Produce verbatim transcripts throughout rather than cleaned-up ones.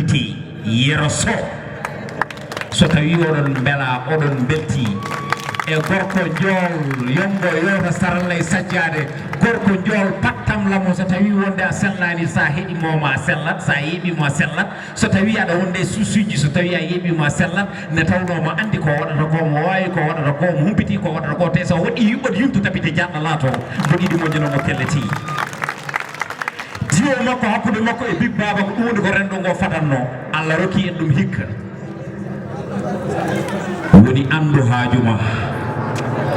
Ti Yero Sow. So tawii oɗon mbelaa, oɗon mbeltii e gorko njool, yongo yoota sarallay sajjaade, gorko njool pattam lamo, so tawii wonde a sellaani, so a heɗii mo ma a sellat, so a yeeɓii mo a sellat, so tawii aɗa wonde e suusuuji, so tawii a yeeɓii mo a sellat, nde tawnoo mo anndi ko waɗata ko, mo waawi ko waɗata ko, mo humpitii ko waɗata ko, te so waɗii yuɓɓat yumtu tapite jaɗɗa laato, mboɗo yiɗi moƴƴanoo mo kelletii. Diwo makko hakkunde makko e Big Baba ko ɗum woni ko renndo ngo fadanno. Allah rokki en ɗum hikka. Woni anndu haaju ma.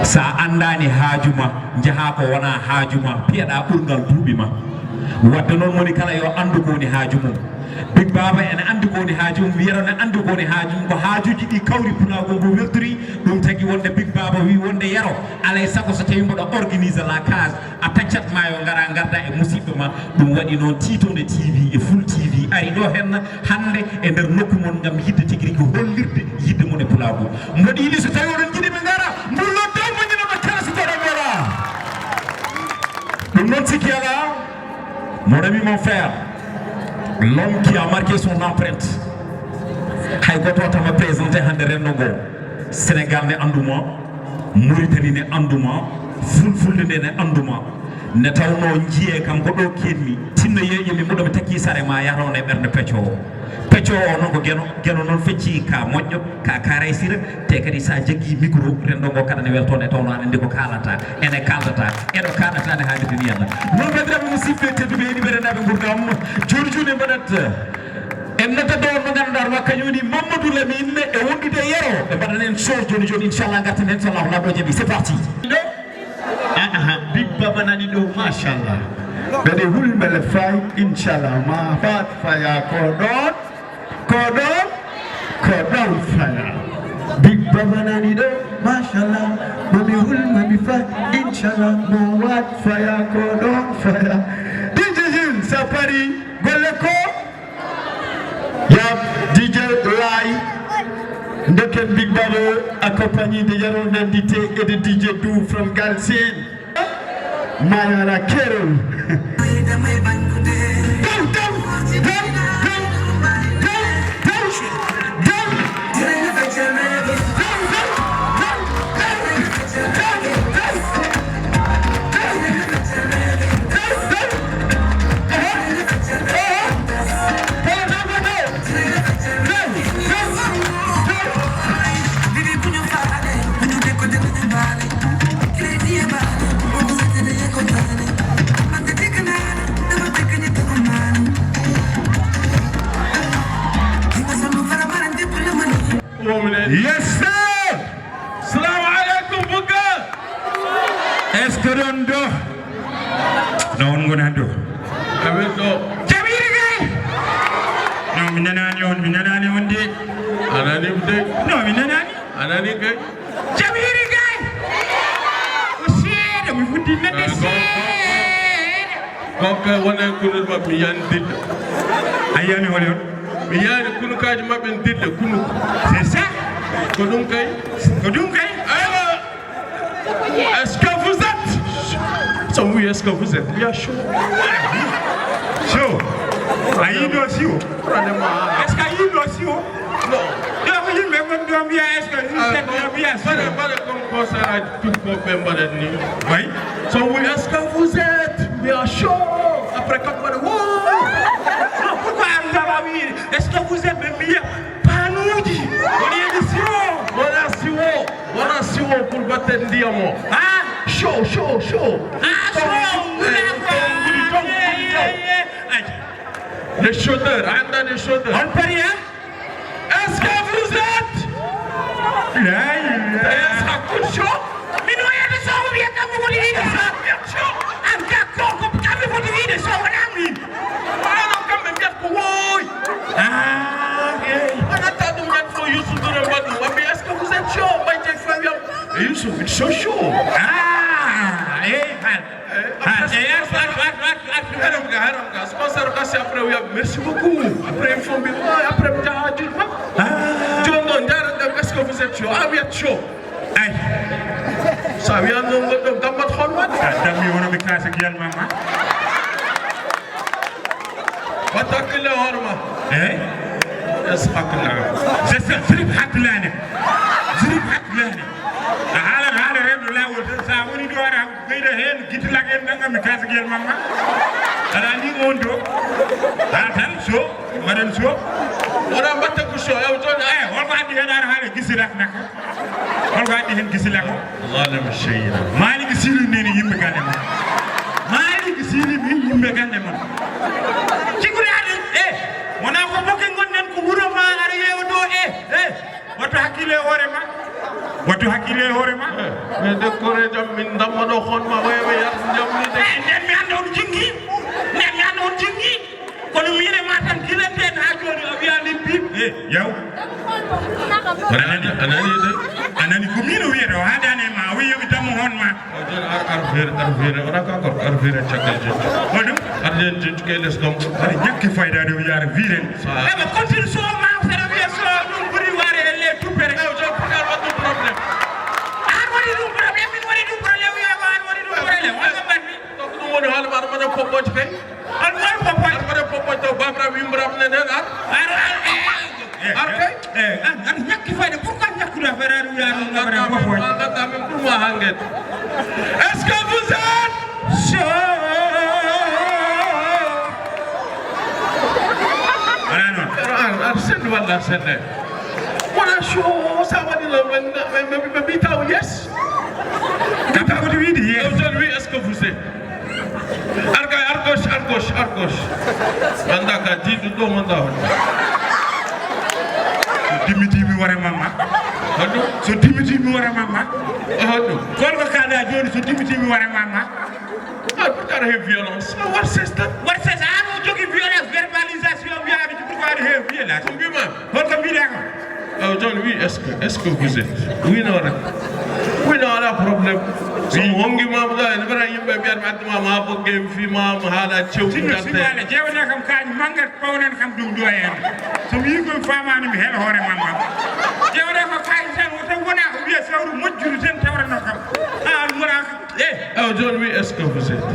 So a anndaani haaju ma, njahaa ko wonaa haaju ma, piyaɗaa ɓurngal duuɓi ma. Wadde noon moni kala yo anndu ko woni haaju mum. Big Baba ene anndi ko woni haaju mum, Yero ne anndi ko woni haaju mum. Ko haajuuji ɗi kawri pulaagu ngu weltori, ɗum tagi wonde Big Baba wi wonde Yero, alay sago so tawi mboɗo organise la case, a taccat ma yo ngara ngarda e musidɓe ma. Ɗum waɗi noon Tiitonde T V e Full T V ari ɗo henna hannde e nder nokku mon ngam yidde tigi rigi hollirde yidde mon e pulaagu. Mboɗo yiɗi so tawi oɗon jiɗi ɓe ngara, mbullo daw mo ñina mo kala so toɗo mbela. Ɗum noon sikki alaa, mon ami, mon frère, l'homme qui a marqué son empreinte. Hay goto wata ma présenté hannde renndo ngo. Sénégal ne annduma, Mauritanie ne annduma, Fulfulde nde ne annduma. Ne tawnoo njiyee kam ko ɗo keedmi, tinno yeeƴo mi muɗo mi takki sare ma yahrono e ɓernde peccoowo. Peccoowo o noon ko Geno, Geno noon fecci ka moƴƴo, ka karaysira, te kadi sa jaggi micro, renndo ngo kadi ne weltoo nde tawnoo aɗa anndi ko kaalata, ene kaalata, eɗo kaalata ne haalirta ni yalla. Noon banndiraaɓe musidɓe tedduɓe heɗiiɓe rennaaɓe nguurndam, jooni jooni en mbaɗat, en noddat ɗo mo ngannduɗaa ma kañum woni Mamadou Lamine e wondude e Yero, ɓe mbaɗana en show jooni jooni, inchallah, ngarten heen so Allahu Laamɗo jaɓi. C'est parti. Aha, Big Baba nani ɗo, machallah. Mbeɗe hulɓele fay, inchallah, ma fat faya ko ɗon, ko ɗon, ko ɗon faya. Big Baba nani ɗo, machallah. Mami hulma mi fay, inchallah, mo wat faya ko ɗon faya. D J Jules, sa pari, golle ko? Yap, D J Lai. Ndokken Big Baba accompagné de Yaro Nandite et de D J Dou from Galsen. Mayara Kero. Down, down, down, down, down, down. Yes, sir. Salamu aleykum, Bugga. Est-ce que ɗon ɗo? No on ngoni hannde o? Amin ɗo. Jaɓiiri kay. No, mi nanaani on, mi nanaani on de. A nanii mi de. No, mi nanaani. A nanii kay. Jaɓiiri kay. Ko seeɗa, mi fuɗɗi nande seeɗa. Ko kay wona e kunul maɓɓe, mi yani dilla. A yiyani holi on? Mi yani kunukaaji maɓɓe n dilla, kunu. C'est ça. Ko ɗum kay. Ko ɗum kay. Aywa. Est-ce que vous êtes? So wi, est-ce que vous êtes? Mbiya chaud. Chaud. A yii ɗo siwo? Vraiment. Est-ce que a yii ɗo siwo? Non. Ɗo ko yimɓe ngon ɗo mbiya, est-ce que vous êtes ɗo mbiya chaud? Mbaɗa, mbaɗa comme concert aji tukkooɓe mbaɗat ni. Oui. So wi, est-ce que vous êtes? Mbiya chaud. Après kam mbaɗa, wow. Non, pourquoi a wiyata a wi, est-ce que vous êtes? Ɓe mbiya panuuji. Woni e siwo. Wona siwo. Wona siwo pour batten ndiyam o. Ah. Chaud, chaud, chaud. Ah, chaud. Wona ko. Buri taw, buri taw. Ay. Les chanteurs, a anndaa les chanteurs. On peut rien. Est-ce que vous êtes? La ilaha. Est-ce que vous êtes chaud? Min o yiyata so o wiyata kamɓe foti wiide so. An ka ko, ko kamɓe foti wiide so wonaa min. Onon kamɓe mbiyata ko wooy. Ah, ok. Onon ta ɗum nen fof Youssou Ndour en mbaɗi ɗum. Ɓe mbiya, est-ce que vous êtes chaud? Mbayti e fami am. Youssou, it's so chaud. Ah, eh, han. Eh, ah, après, eh, ar, ar, ar, ar, ar. Haram ka, haram ka. Sponsor ka, c'est après, oui, merci beaucoup. Après, il faut me, ouais, après, mi jaha juuɗe makko. Ah. Jooni noon, njaara ɗo, est-ce que vous êtes chaud? Ah, vous êtes chaud. Ay. So a wiyan noon goɗɗo gammat hono waɗde. A dammi hono mi kaasa giyal ma ma. Watta hakkille e hoore ma. Eh? Asakna. C'est ça, zirib haklane. Zirib haklane. A haala, haala rendo lawol tan, sa woni ɗo ara ɓeyda heen gitilak en ɗan mi kasa gel mamma. Ala ni on ɗo. Haala tan so, waɗan so. Wona mbatta ko so, ew toon. Eh, holko addi heen ara haala gisilak naka? Holko addi heen gisilak o? Zalim shayna. Malik Sili neni yimɓe galle mon. Malik Sili min yimɓe galle mon. Cikkuɗe aɗen, eh, wona ko bokke gonɗen ko wuro ma ara yeewa ɗo, eh, eh. Wattu hakkille e hoore ma. Wattu hakkille e hoore ma. Eh, mais décoré jam min damma ɗo hon ma wayɓe yar jam ni de. Eh, nden mi anda on jingi. Nden mi anda on jingi. Kono miire ma tan gila nden ha joni a wiya min bip. Eh, yaw. Anani, anani de. Anani ko min o wiyata o haadani e ma o wiya mi dammo hon ma. O joni ar ar feere ar feere wona ka gorko ar feere caggal jejji. Hoɗum? Ar nden jejji kay les ɗon. Aɗa ñakke fayda de o yaara viren. Eɓe continue so ma saɗa wiya so ɗum ɓuri ware e les tuppere. Ew joni puɗɗar waɗ ɗum problème. An waɗi ɗum problème min waɗi ɗum problème wiya ko an waɗi ɗum problème walla mbaɗmi. Donc ɗum woni haala ma aɗa mbaɗa pobboji kay. An waɗi pobboji. Aɗa mbaɗa pobboji taw babiraɓe yumɓiraɓe nen hen ar. Ar ar e. Ar kay. Eh, an an ñakki fayde pourquoi ñakkuɗa affaire ar wiya ɗum affaire ar pobboji. An ganda min ɗum ma hanget. Est-ce que vous êtes chaud? Wala non. Ar ar send walla sende. Wona show sa waɗi no ɓe mbita o yes. Kam ko wiide yes. Aujourd'hui est-ce que vous êtes Arga, argos, argos, argos. Anda ka didu do manda. So dimitimi wara mamma. Hoɗum? So dimitimi wara mamma. Hoɗum? Kolko kaɗa joni so dimitimi wara mamma. Ah, pourquoi he violence? Ah, what is that? What is that? Ano jogi violence, verbalisation, wiyaɓe pourquoi he violence? Ko mbima? Holko mbiɗa ko? Ew joni wi est-ce que est-ce que vous êtes? Wino rek. Wino ala problème. So mo hongi ma mo ga ne bara yimɓe mbiyat mi addi ma ma bogge mi fi ma mo haala cewti. Sino sino ala jewna kam kañ mangat pawnan kam ɗum ɗo en. So mi yigo mi famani mi hel hoore mamma. Jewna ko kañ tan wota wona ko wiya sawru mojjudu tan tawrano kam. An wona. Eh, ew joni wi est-ce que vous êtes?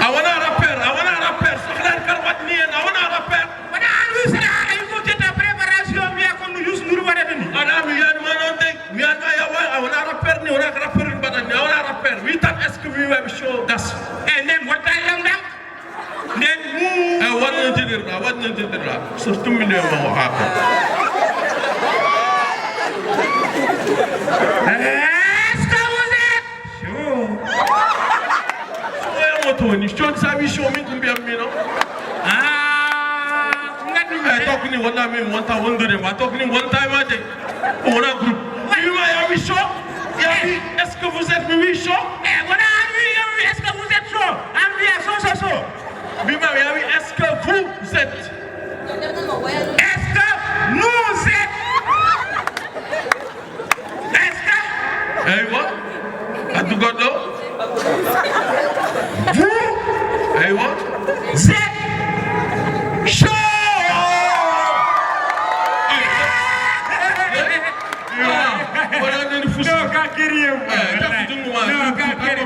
A wona rappeur, a wona rappeur. Soxlaat kar waɗni en a wona rappeur. Wona an wi saɗa ara yimo jetta préparation wiya comme no yusnuru waɗata ni. Aɗa mi wiyani ma noon de. Mi wiyani ma yawa a wona rappeur ni wona ko rappeur mbaɗan ni a wona rappeur wi tan est-ce que mi wiwa mi show gas. E nden watta lamɗam. Nden mu e waɗno jiɗirɗa waɗno jiɗirɗa. So tummini e ma o haako. Est-ce que vous êtes chaud? Show e mo toni show sa wi show min ko mbiyam mino. Ah, ngaddu e tokk ni wona min wonta wondude ma tokk ni wonta e ma de. Wona groupe. Wima ya wi show. Ya wi est-ce que vous êtes mi wi show? E wona an wi ya wi est-ce que vous êtes chaud? An wi ya so so so. Mbima ya wi est-ce que vous êtes? Est-ce que nous êtes? Est-ce que? Eywa. Addu goɗɗo. Vous? Eywa. Êtes chaud. Wala nani fusi. No ka kiri yau. Tafi dungu ma. No ka kiri.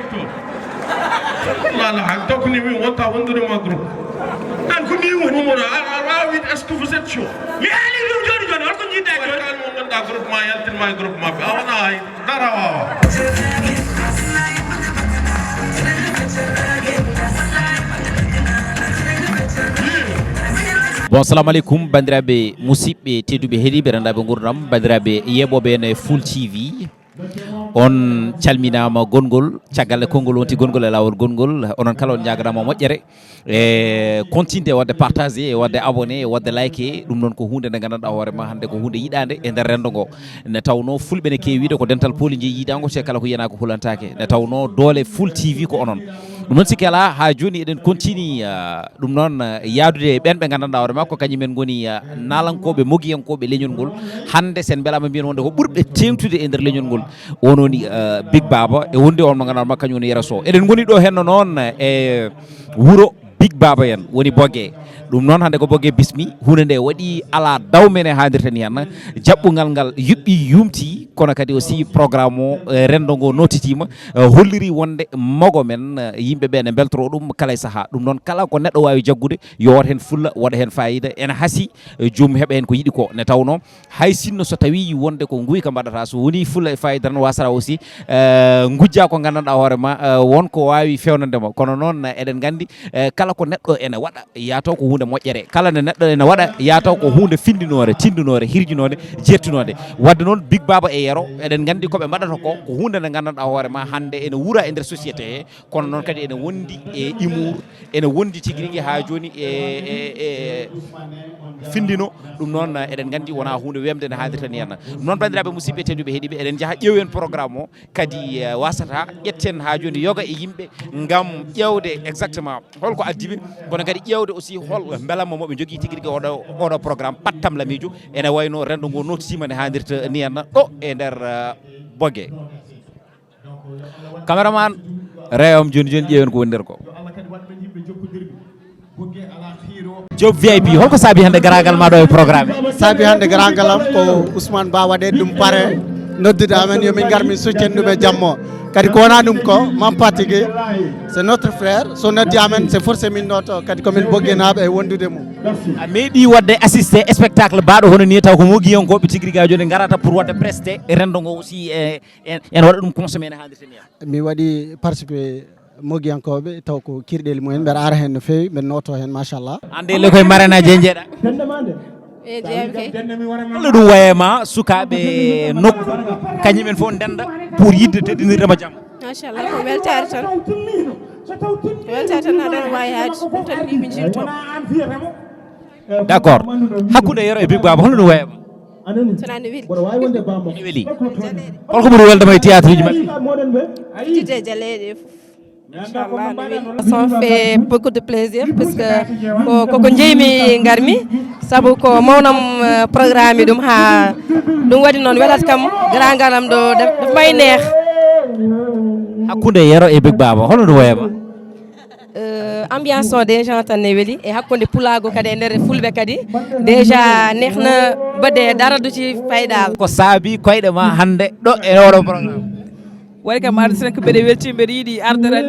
Lala han tokk ni mi wonta wondude ma groupe. An ko ni woni mo a wawi est-ce que vous êtes chaud? Mi haali ɗum joni joni holko jiɗɗa joni? Kan mo gonda groupe ma yaltin ma e groupe mabɓe a wona hay dara wawa. Bon, assalamu aleykum bandiraɓe musidɓe tedduɓe heeɗiɓe rendaɓe gurdam bandiraɓe yeɓoɓe ene full tv. On calminama gongol caggal e konngol wonti gongol e lawol gongol onon kala on jaganama moƴƴere e continde e wadde partagé e wadde abonné e wadde like ɗum noon ko hunde nde gandanɗa hoorema hande ko hunde yiɗande e nder rendo ngo. Nde tawno fulɓe ne kewi wiide ko dental pooli jeeyi yiidango te kala ko yiyana ko hulantake nde tawno doole full tv ko onon. Ɗum noon sikki ala ha joni eɗen contini ɗum noon yaadude e ɓen ɓe gandanɗa hoorema ko kañum en goni nalankoɓe mogiyankoɓe leñol ngol. Hande sen mbelama mbiyen wonde ko ɓurɓe tengtude e nder leñol ngol. On woni big baba e wonde on mo gandanɗa ma kañum woni yero so eɗen goni ɗo henno noon e wuuro big baba en woni bogge. Ɗum noon, hannde ko Boge bismi, huunde nde waɗi alaa daw men e haadirta ni henna. Jaɓɓungal ngal yuɓɓi, yumti, kono kadi aussi programme o, eh, renndo ngo nootitiima, eh, holliri wonde mogo men, eh, yimɓe ɓe ne mbeltoro ɗum kala e sahaa. Ɗum noon, kala ko neɗɗo waawi jaggude, yo waɗ heen fulla, waɗa heen faayiida, ene hasii, eh, joom heɓa heen ko yiɗi ko. Ne tawnoo, hay sinno so tawii wonde ko nguyka mbaɗata, so wonii fulla e faayiida tan, wasata aussi, eh, ngujja ko nganndanɗaa hoore ma, eh, won ko waawi feewnande ma. Kono noon, eh, eɗen nganndi, eh, kala ko neɗɗo ene waɗa, yataw ko huunde moƴƴere. Kala nde neɗɗo ene waɗa, yataw ko huunde finndinoore, tinndinoore, hirjinoonde, jeertinoonde. Wadde noon, Big Baba e Yero, eɗen nganndi ko ɓe mbaɗata ko, ko huunde nde nganndanɗaa hoore ma, hannde ene wuura e nder société he, kono noon kadi ene wondi e humour, ene wondi tigi rigi haa jooni e, e, e finndino. Ɗum noon, eɗen nganndi wonaa huunde weemde nde haadirta ni henna. Ɗum noon, banndiraaɓe musidɓe tedduɓe heɗiiɓe, eɗen njaha ƴeewen programme o, kadi, eh, wasata ƴetten haa jooni yoga e yimɓe ngam ƴeewde exactement holko addi ɓe, kono kadi ƴeewde aussi hol mbelamma mo ɓe njogii tigi rigi oɗo, oɗo programme pattam lamiijo, ene wayno renndo ngo nootitiima nde haadirta ni henna ɗo e nder, eh, Boge. Cameraman, reewam jooni jooni, ƴeewen ko woni nder ko. Joop V I P, holko saabi hannde garaagal ma ɗo e programme? Saabi hannde garaagal am ko Ousmane Ba waɗe ɗum pare noddude amen yo min ngar min soccen ɗum e jammo. Kadi ko wonaa ɗum ko Mame Paty Gueye, c'est notre frère. So noddi amen, c'est forcé min nooto. Kadi ko min Boggenaaɓe e wondude mum. A meeɗi waɗde assisté spectacle baɗo hono ni, taw ko mogiyankooɓe tigi rigi haa jooni ngarata pour waɗde presté e renndo ngo aussi, e, en, en waɗa ɗum consommé no haadirta ni? Mi waɗi participé mogiyankooɓe, taw ko kirɗeli mumen, mbeɗa ara heen no feewi, mbeɗa nooto heen, machallah. Hannde le koye marenaaji he njeeɗa? E jeeyam kay. Holno ɗum wayi ma sukaaɓe nokku, kañum en fof ndennda pour yiɗde teddinirde ma jam? Machallah, ko weltaare tan. Ko weltaare tan, haɗa waawi haade, ɗum tan ni min njilto. D'accord. Hakkunde Yero e Big Baba, holno ɗum wayi ma? Tana ne weli. Ene weli. Jaleeɗe. Holko ɓuri welde ma e théâtre uji maɓɓe? Fijirde jaleeɗe fof. Inchallah, ne weli. Ça fait beaucoup de plaisir, parce que ko, ko, ko njeymi ngarmi, sabu ko mawnam, eh, programme ɗum, haa ɗum waɗi noon welat kam, garaagal am ɗo, daf, daf may neex. Hakkunde Yero e Big Baba, holno ɗum wayi ma? Euh, ambiance o déjà tan ne weli, e hakkunde pulaagu kadi e nder fulɓe kadi, déjà neex na, baɗde dara du ci faydaal. Ko saabi koyɗe ma hannde ɗo e oɗo programme? Waɗi kam arde tan ko mbeɗa welti, mbeɗa yiɗi arde tan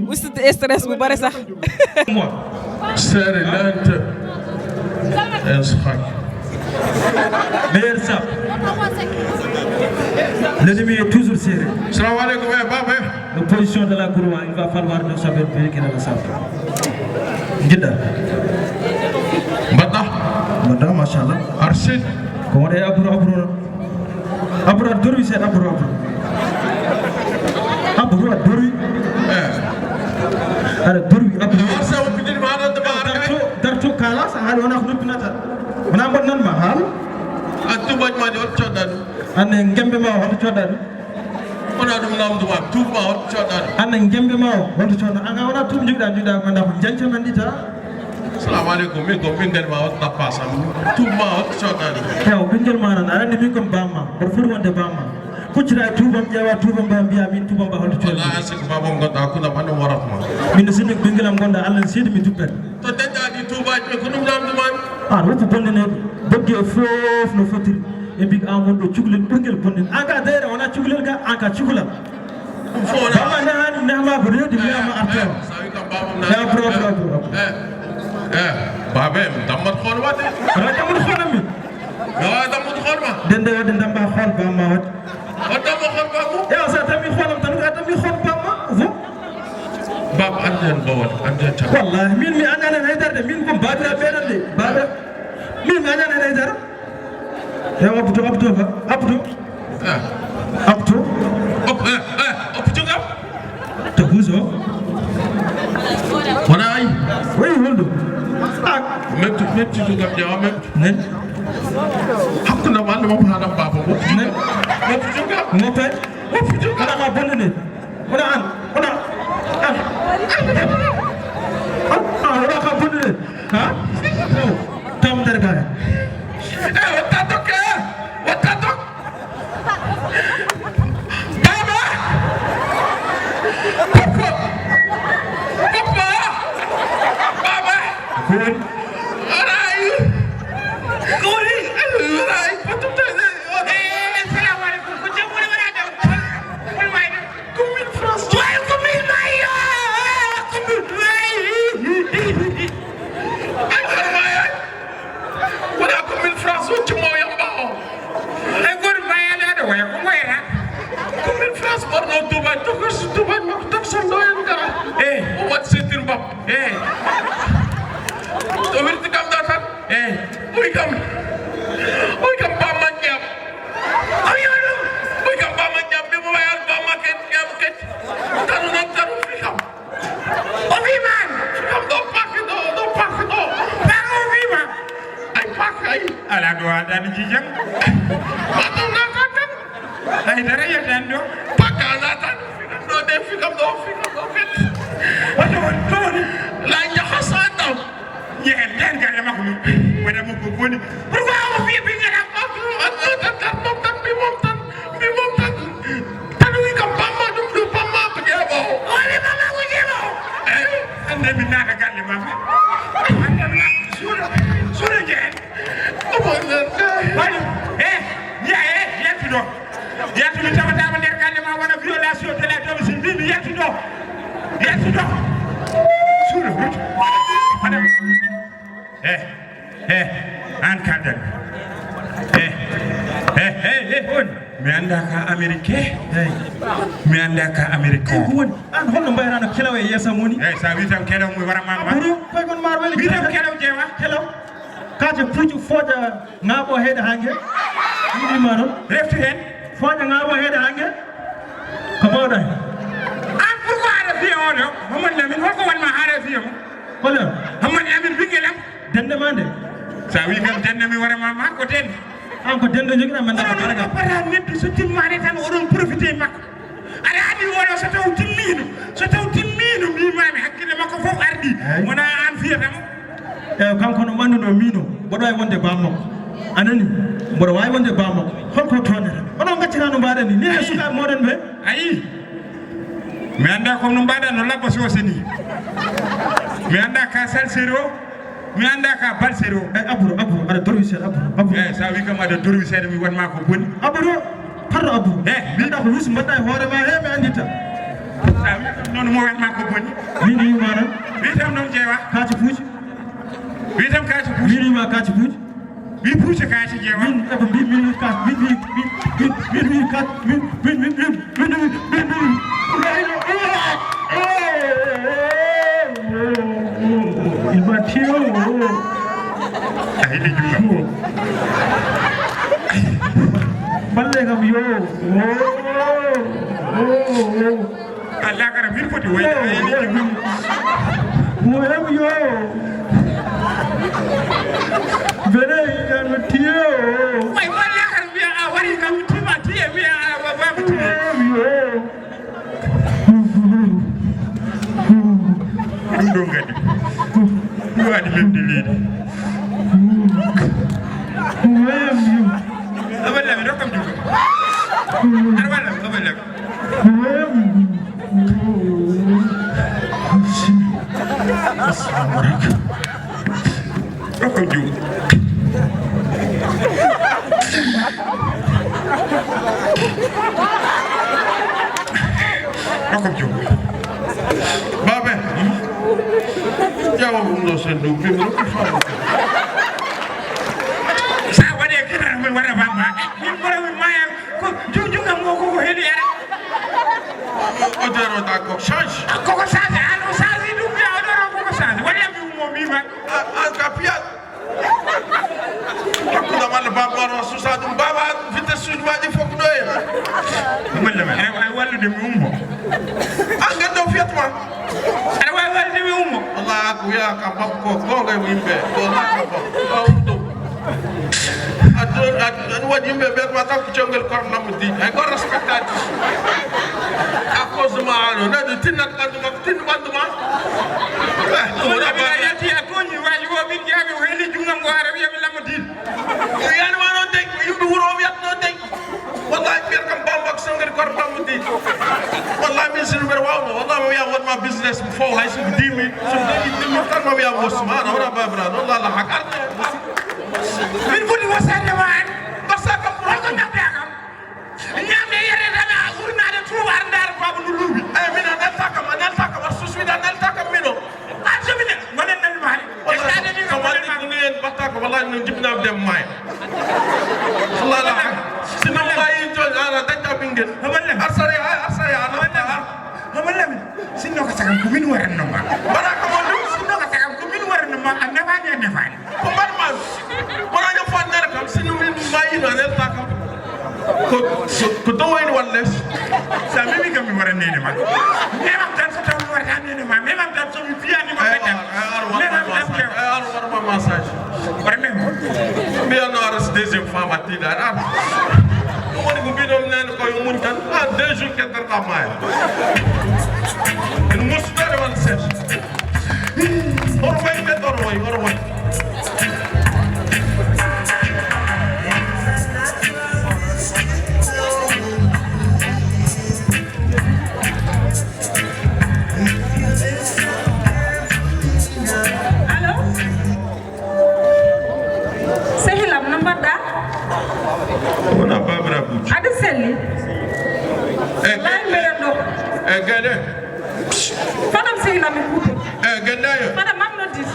ustude stress mo bare sax. Moi, serré lente. Meilleur sap. L'ennemi est toujours serré. Salam alaikum, eh, Baba. L'opposition de la Gourma, il va falloir nous savoir bien qu'il est ensemble. Jiɗɗa. Mbaɗɗa? Mbaɗɗa, machallah. Arsi. Ko wonde Abdou Abdou. Abdou Abdou dorwi seeɗa, Abdou Abdou. Abdou Abdou dorwi. Eh. Aɗa dorwi, Abdou. Arsa o fitini ma aɗa. Darto, darto kala, sa haali wona ko noppinata. Wona mbaɗ nan ma haal. A tubañ ma de, on coɗɗa ɗum. Anne ngembe ma, on coɗɗa ɗum. Wona ɗum namdu ma, tuuba ma, on coɗɗa ɗum. Anne ngembe ma, on coɗɗa. Anga wona tuuba njuɗa, njuɗa, manda ko janca nandita. Assalamu aleykum, min ko ɓinngel ma on tappa sam. Tuuba ma on coɗɗa ɗum. Ewa, ɓinngel ma nan, aɗa anndi min kon bamma, mboɗo foti wonde bamma. Kuccita e tuubam, ƴeewa tuubam ba, mbiya min tuubam ba holto coodi. Wallaahi, a sikku baabam gonɗa hakkunde am, anndam warat ma. Min no sinno ko ɓinngel am gonɗa, Allah no seedi mi duppet. To dañɗa ɗi tuubaaji ɓe, ko ɗum namdu ma mi? An woppu bonde ne, bogge fof no fotiri. Ɓe mbi an wonɗo cukalel ɓurngel bonde. An ka dayra wona cukalel ka, an ka cukalel. Ɗum fof wona. Bamma nehani, nehma ko rewdi, nehma artema. Eh, sa wi kam baabam na. Eh, bro, bro, bro, bro. Eh, eh, baaba en, dammat hoore wadde. Wona dammat hoore mi. Yo, dammat hoore ma. Dende wadde damba hoore bamma wadde. O damma hoore bamma. Ewa, sa dammi hooram tan, a dammi hoore bamma. Fof. Baba, annden bawal, annden tan. Wallahi, min mi anndani haydara de, min ko babira meɗen de. Baba, min mi anndani haydara. Ewa, Abdou, Abdou, Abdou. Eh. Abdou. Op-, eh, eh, opito kam. To buso. Wona ay. Wayi holɗo? Ah. Meftu, meftu kam, ƴeewa meftu. Nen. Hakkunde am, Allah mo haɗam baba. Nen. Meftu kam. Ngope. Meftu kam. Ala ka bonde ne. Wona an, wona an. An, an, wona ka bonde ne. Ha? Tam dari kaya. Eh, wata toke. Wata toke. Baba! Papa! Papa! Baba! Ko woni? Aɗa jijam. Matam nata tan. Ay dara yetani ɗo. Pakka nata. Ɗo de fikam ɗo fikam ɗo fiti. Wata won toni. La jaha santam. Yehen den galle makko mi. Wada mo ko boni. Pourquoi on fi ɓingel am? Tan tan tan tan tan mi mom tan. Mi mom tan. Tan wi kam bamma ɗum ɗo bamma ko jeeɓo. O wi bamma ko jeeɓo. Ande mi nata galle makko. Ande mi nata suuɗo suuɗo jehen. Waɗi, eh, ya, eh, yettuɗo. Yettu mi tawataama nder galle ma wona violation de la domicile. Mbi mi yettuɗo. Yettuɗo. Suuɗo. Waɗa. Eh, eh, an kaldan. Eh, eh, eh, eh, on. Mi annda ka Amérique. Eh. Mi annda ka Amérique. Eh, ko woni? An holno mbayrano kelaw e yeeso moni? Eh, sa wi tan kelaw mi wara ma. Aburu, koy kon mar weli. Wi tan kelaw jeewa. Kelaw. Kaje puju foja ngabo heede hange. Yiɗi ma noon. Refti heen. Foja ngabo heede hange. Ko mawɗo heen. An pourquoi aɗa fiya oɗo? Mamadou Lamine, holko wonma haɗa fiya mo? Holo? Mamadou Lamine, ɓinngel am. Dende ma nde. Sa wi kam dende mi wara ma, ma ko dende. An ko dende jogiɗa, men daga oɗon kala kam. Ɗappata neɗɗo so timmaade tan oɗon profité e makko. Aɗa andi oɗo so taw timmiino, so taw timmiino mimami hakkille makko fof ardi. Eey. Wona an fiyata mo. Eey, kanko no ɓannduno mino, mboɗo wawi wonde bammakko. A nani? Mboɗo wawi wonde bammakko. Holko toonere? Onon gaccata no mbaɗen ni. Ni e sukaaɓe moɗon ɓe. Ayi. Mi annda ko no mbaɗa no labba soose ni. Mi annda ka salsero. Mi annda ka balsero. Eey, Abdou, Abdou, aɗa dorwi seeɗa, Abdou, Abdou. Eey, sa wi kam aɗa dorwi seeɗa, mi wonma ko boni. Abdou, pardon, Abdou. Eey, mi annda ko wis mbaɗɗa e hoore ma, he mi anndita. Sa wi kam noon mo wonma ko boni. Min yima noon. Wi tam noon jeewa. Kaci puuji. Wi tam kaci puuji. Min yima kaci puuji. Wi puuji kaci jeewa. Min, Abdou, min, min, ka, min, min, min, min, min, min, ka, min, min, min, min, min, min, min, min, min, min, min, min, min, min, min, Ilma tiyo. A heɗi juuɗam. Balle kam yo. Alla kara min foti wayde a heɗi juuɗam. Mo hem yo. Bere ilma tiyo. Way walla kara wiya a wari kam tima tiye wiya a wa- wa- tiye. Mo hem yo. Ɗum ɗon kadi. Ɗum waɗi memde leydi. Awa Lamine, rokkam juuɗe. Awa Lamine, awa Lamine. Rokkam juuɗe. Rokkam juuɗe. Baabe. Ƴeewa ɗum ɗo sen ɗum, min rokku faamu. Sa waɗe kala, mi waɗa bamma. Min ɓura mi maya. Ko jum jum kam ko ko heli ara. O dero da ko change. Ko ko change, ano change ɗum ya o dero ko ko change. Wala mi mo mi ma. An ka piya. Hakkude walla baba no susa ɗum baba vitesse uji ma ɗi fof ko ɗo en. Walla ma ay wallude mi ummo. An gando fiyat ma. Aɗa wawi wallude mi ummo. Wallahi ko wiya ka bakko ko ngay yimɓe ko ka bakko. Aɗa waɗi yimɓe ɓe ma tan ko cewgel kono lammo diiƴe hay goto respectade. À cause de ma ano nani tinnat ɓandu makko tinno ɓandu ma. Wona ba yalti a tooñi waji o min jaabi o heli jungam o ara wiyami lammo diiɗe. Yani ma noon de ko yimɓe wuro o wiyat noon de. Wallahi mbiyat kam bamba ko sangari koto lammo diiɗe. Wallahi min sino mbeɗa wawno wallahi mi wiya wonma business mi fow hay soko dix mille soko dañi dix mille tan ma wiya wosma ana wona babiraɗo lala hak arde. Min foti wasande ma an. Barsa kam pour ko nabda kam. Ñamde yere tan a urnaade tuuba ar ndaara baba no luubi. Eyi min a nelta kam a nelta kam ar suswide a nelta kam mino. An somi ne gonen nan maari. Wallahi ko wadi ni en batta ko wallahi no jibna dem may. Wallahi la. Sino bayi to ana dañta bingel. Arsare arsare ana. Amalami, sinno ka sagam ko min waranno ma. Bara ko mo dum. Sinno ka sagam ko min waranno ma, a nafani a nafani. Ko mbaɗ ma. Kono yo fonnere kam sino min mbayino nelta kam. Ko ko dowayno walles. Sa memi kam mi wara nene ma. Memam tan so taw mi warata nene ma. Memam tan so mi fiyani ma. Memam tan kew. Wara mem. Mbiyanno aras deuxième fois ma tiiɗa aɗa. Ɗum woni ko mbiɗon nene koye mum tan. Ah, deux jours kettorɗa maya. En mosudade won set. Hoto way ɓe ɗoto way hoto way. Allo. Sehilam no mbaɗɗa? Wona babira buti. Aɗa selli? E lay mbeɗen ɗo. E gede. Fadam sehilam e kuuto. E gede yo. Fadam mam noddis.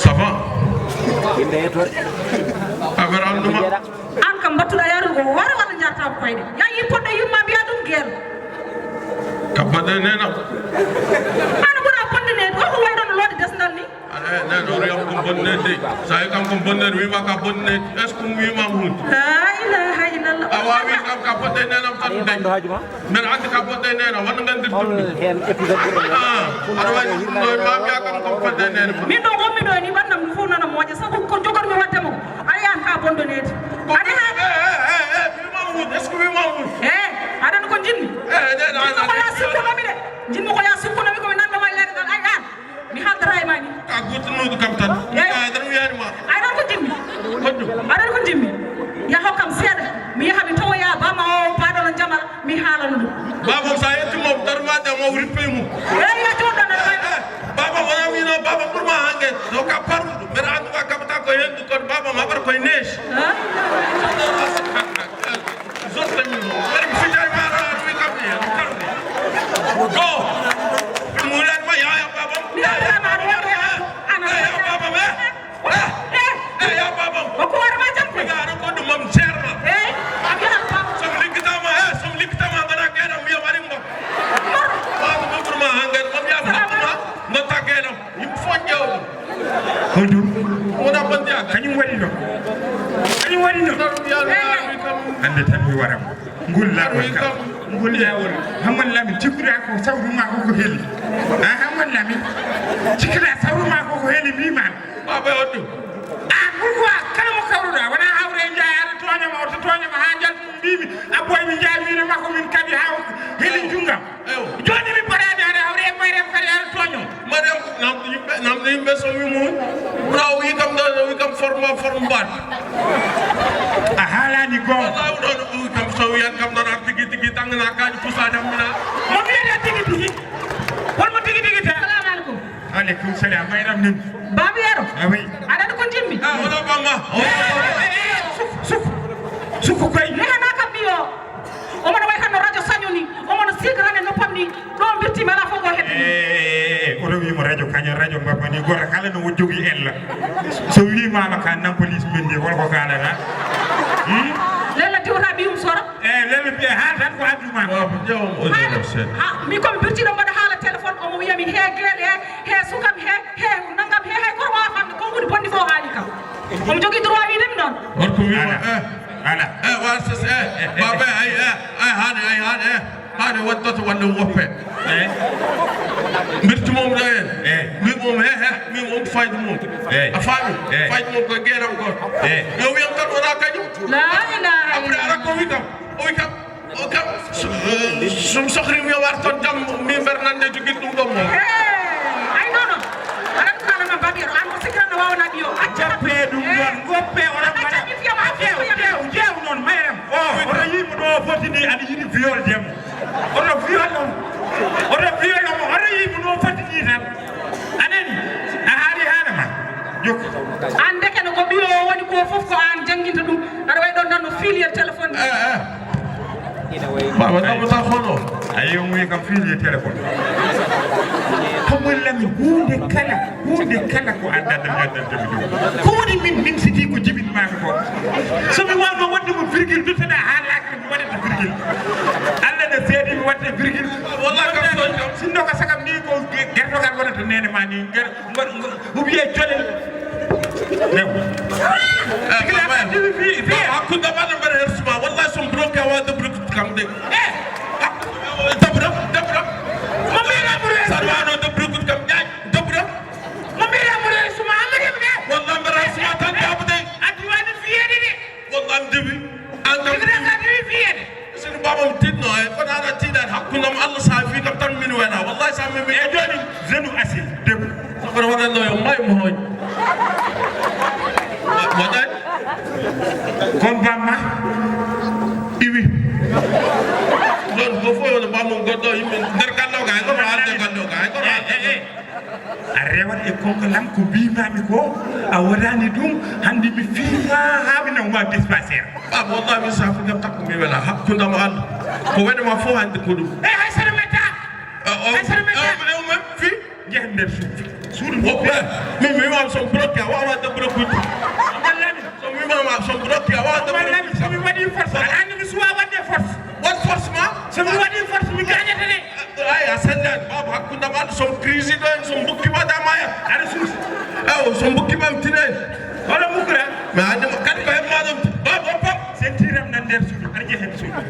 Ça va? Yimɓe yettore. Affaire am ɗuma. An kam mbattuɗa yarude ko wara walla jarta ko koyɗe. Ya yi podde yumma mbiya ɗum gel. Ka baɗe nenam. An ɓura podde ne ɗo ko wayɗon loode desdal ni. Ala e nen o riyam ko bonne de. Sa yi kam ko bonne wima ka bonne. Est-ce que wima mun? La ilaha illallah. A wawi kam ka podde nenam tan de. Mbeɗa anndi ka bonne nena wonno ngandir ɗum. Heen épisode ɓurɗo. Ah, aɗa wawi ɗum ɗo ma mbiya kam ko bonne nena. Min ɗo wonmi ɗo ni ɓannam ɗum fof nana moƴa sabu ko jogormi waɗde mo. Aɗa yaha ka bonɗo needi. Aɗa yaha. Wima wut, est-ce que wima wut? Eh, aɗa ko jinmi. Eh, ne na. Jinmi ko ya sukkunomi de. Jinmi ko ya sukkunomi ko mi nanɗo ma leɗɗe ɗan ay an. Mi haaldataa e maa nii. Ka guurtunoɗo kam tan. Eey. Ka tan mi yaani ma. Aɗa ko jimmi. Hoɗum? Aɗa ko jimmi. Yaho kam seeɗa. Mi yaha mi tawoya bama o paaɗono jamal mi haalana ɗum. Baba sa yetti mo darma de mo rippi mo. Eey ya joɗɗo na. Baba wona wino baba ɓurma hange no ka parluɗo mbeɗa anndu ka kabata ko hendu kono baba maɓata koye nees. Zostami mo. Wari mi fitay ma ra wi kam ni. Go. Mulan ma ya ya baba. Ya ya baba. Ya ya baba. Eh, eh, ya baba. Ko ko war ma jam ko. Ya ro ko dum mam serma. Eh, am ya baba. Som likita ma, eh, som likita ma ngana kena mi ya wari mo. Baba mo ma hangen mam ya baba. Mo ta kena. Yimɓe fof ƴeewɗo. Holɗum? Wona bonde a kañum waɗi ɗo. Kañum waɗi ɗo. Hannde tan mi wara. Ngol laawol kam. Ngol laawol. Hamman Lamin cikkuɗa ko sawru ma ko ko heli. A Hamman Lamin. Cikkuɗa sawru ma ko ko heli mbima. Baba oddu. A ɗum wa kala mo kawruɗa wona hawre njaaya aɗa tooñama o to tooñama ha njaltu mbimi abboy mi njaaya wino makko min kadi ha heli jungam. Ewa. Joni mi parani aɗa hawre e Mariam kadi aɗa tooño. Mariam nam yimɓe nam yimɓe so wi mum. Bra o wi kam ɗo o wi kam forme forme mbaɗ. A haalani goo. Wallahi ɗon o wi kam so wiyan kam ɗon ar tigi tigi tangna kaji pusaji am mina. Mo wiyata tigi tigi. Holmo tigi tigi te? Salamu aleykum. Aleykum salam Mariam nin. Babi yero. Awi. Aɗa ko jimmi. Ah wala bamma. Suk suk. Suk koy. Nehana kam mi o. Omo no way hano radio saño ni, omo no sigrane noppam ni. Ɗo birtima ala fof ko hedde. Eh, oto wimo radio kañum radio mbabba ni goto kala no jogui ella. So wimama ka nampolis min ni wala ko kalata. Hmm? Lella diwata ɓiyum sora. Eh, lella mbiya ha tan ko adduma. Baba ƴewam o jewam seeɗa. Ha mi komi birtiɗo mbaɗa haala téléphone omo wiyami he gueɗe he he sukam he he nangam he hay koto wawa famde ko woni bonni fof haali kam. Omo jogui droit wiide mi noon. Wonko wima eh. Ala. Eh, wa ses eh. Baba ay eh. Ay hane ay hane eh. Hane won toto wonde woppe. Eh. Mbirti mom ɗo en. Eh. Mbi mom he he mbi mom fayde mum. Eh. A faami? Eh. Fayde mum ko geram ko. Eh. Yo wiyam tan wona kañum. La ilaha. Après ala ko wi kam. O wi kam. O kam sum sohri mi war ton jam mi mbernande jogit ɗum ɗo mo. Ay non non. Aɗa ko kala ma babi an ko sikran wawana biyo. Acca pe ɗum ɗon goppe o ran mbaɗa. Jew jew jew non mayram. O oto yimo ɗo foti ni aɗa yiɗi viol dem. Oto viol ɗon. Oto viol ɗon oto yimo ɗo foti ni tan. Anani a haali haala ma. Jokko. An ndeke no ko ɓiyo o woni ko fof ko an jannginta ɗum. Aɗa wayi ɗon tan no fiiliyel téléphone. Eh, eh. Baba kam ta hono. A yewi kam fiiliyel téléphone. Ko woni lami hunde kala hunde kala ko adda ɗum adda ɗum. Ko woni min min siti ko jibin ma ko. So mi wawno wadde mo virgule duttoɗa ha lakre mi waɗata virgule. Allah ne seedi mi waɗde virgule. Wallahi kam so sinno ko sagam ni ko gertogal wonata nene ma ni ger. Mbaɗ- mbaɗ- Mo wiyee jolel. Rew. Eh, Tigi baba, laɓɓa diwi fi- fi- baba, hakkunde ma no mbaɗa Dabra, dabra. Mo mbiɗa ɓuri. Sarwano dabra kut kam ƴaƴ. Dabra. Mo mbiɗa ɓuri suma amari mi de. Walla mbiɗa suma tan babu de. Addi wani fiyede de. Walla am debi. An kam. Ibra ka debi fiyede. Sini baba mi titno e ko nana tidan hakkunam Allah sa fi kam tan min wena. Wallahi sa mi mi. E joni zenu asi debu. Kono waɗanno yo may mo hoy. Waɗan. Kon bamma iwi. Ɗon ko fof wona bammo goɗɗo yimɓe nder gallo ga, hay kono haalde gallo ga, hay kono haalde. A rewat e konko lam ko mbimami ko a waɗani ɗum hande mi fiima ha mi nawma dispensaire. Baba wallahi mi sa fi gam takko mi wela hakkundam Allah. Ko wene ma fof hande ko ɗum. E hay sara metta. Hay sara metta. Fi. Njehen nder suudu. Suudu woɓɓe. Min mi wimama son bloqué a wawa wadde bloqué uji. Wallami. So mi wimama son bloqué a wawa wadde bloqué. Wallami so mi waɗi force aɗa andi mi suwa wadde force. Wat force ma. So mi waɗi force mi gañata de. Ay a sannani baba hakkundam an son crise ɗo en son bukkima damaya. Aɗa suusi. Ewo son bukkima mi tine. Hono mukra. Mi andi kadi ko hebma ɗum baba o pam. Sentiram nan nder suudu aɗa jehen suudu.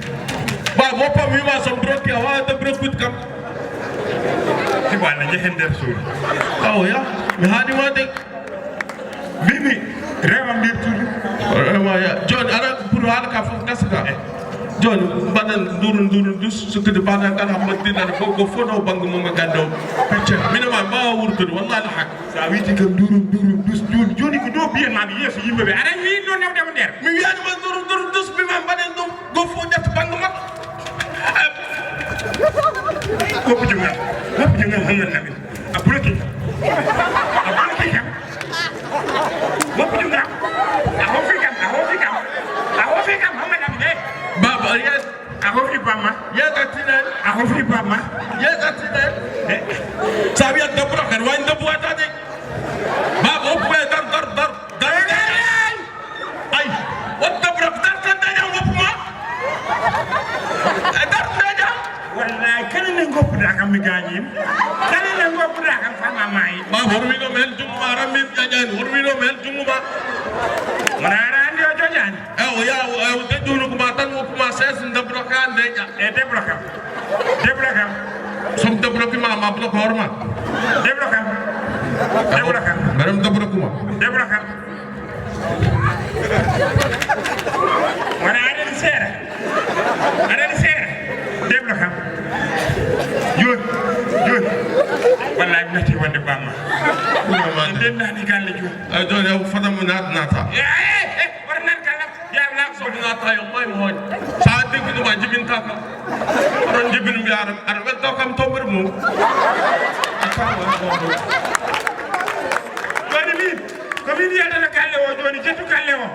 Baba o pam wima son bloqué a wawa wadde bloqué uji kam. Sibu Allah njehen nder suudu. Awo ya mi haali ma de. Mbimi rewam nder suudu. Rewma ya joni ara pour haala ka fof gasata. Joni mbaɗen nduru nduru dus sukkude mbaɗa kala hammat dinana ko ko fono banggue mum e gande o. Pecce mino ma mbawa wurtude wallahi hak. Sa witi kam nduru nduru dus joni joni ko ɗo mbiyen ma yeeso yimɓeɓe aɗa wino nawdemo nder. Mi wiyani ma nduru nduru dus mbima mbaɗen ɗum. Go fof ƴetta bannge makko. Woppu jom am. Woppu jom am Hammat Lamin. A bloqué. A bloqué kam. Woppu jom am. A hoofi kam. A hoofi kam. A hoofi kam Hammat Lamin. Eh. Baba, yes. A hoofi bamma. Yes, a tinan. A hoofi bamma. Yes, a tinan. Eh. Sa wiyat debbo kan wani debbo watade. Baba, woppu e dar, dar, dar, dar. Ay, won dabra ko dartan daña woppuma. E dartu daña. Wallahi kala ne goppuɗa kam mi gañima. Kala ne goppuɗa kam fama mayi. Ma horwino men jumma rammin jañani horwino men jumma. Wona ara andi o joñani. E o ya o e o dejjunu kuma tan woppuma ses dabra ka deña. E debra kam. Debra kam. Som dabra ki ma ma bloka horma. Debra kam. Debra kam. Baram dabra kuma. Debra kam. Wona aɗani seeɗa. Aɗani seeɗa. Deblo kam. Joni. Joni. Wallahi mi natti wonde bamma. Ndennani galle joni. Ay joni o fadamo nat nata. Wata nat galle. Yawla so mi nata yo moy moy. Sa deggi ɗum a jibinta kam. Oɗon jibini mbiya aɗa welto kam tombere mum. Joni min. Ko min yiyatata galle o joni jettu galle o.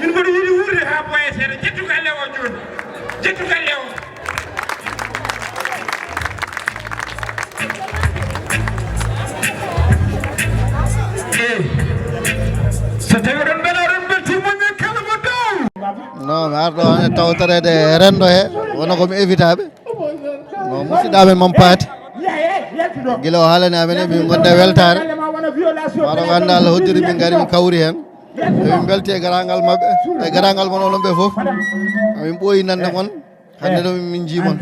Min mboɗo yiɗi wuurde ha boya seeɗa jettu galle o joni. Jettu galle o. Eyi. So tawi oɗon mbela oɗon belti muñe kala mo dow. Non mi arɗo on e tawtoreede e renndo he wona ko mi evitaaɓe. No musidɗo amen Mame Paty gila o haalani amen emin gonde weltaare. Wano ko annda Allah hoddiri min ngari min kawri heen. Emin mbelti e garangal maɓɓe e garangal mon onon ɓe fof. Emin ɓooyi nande mon hannde ɗo min njii mon.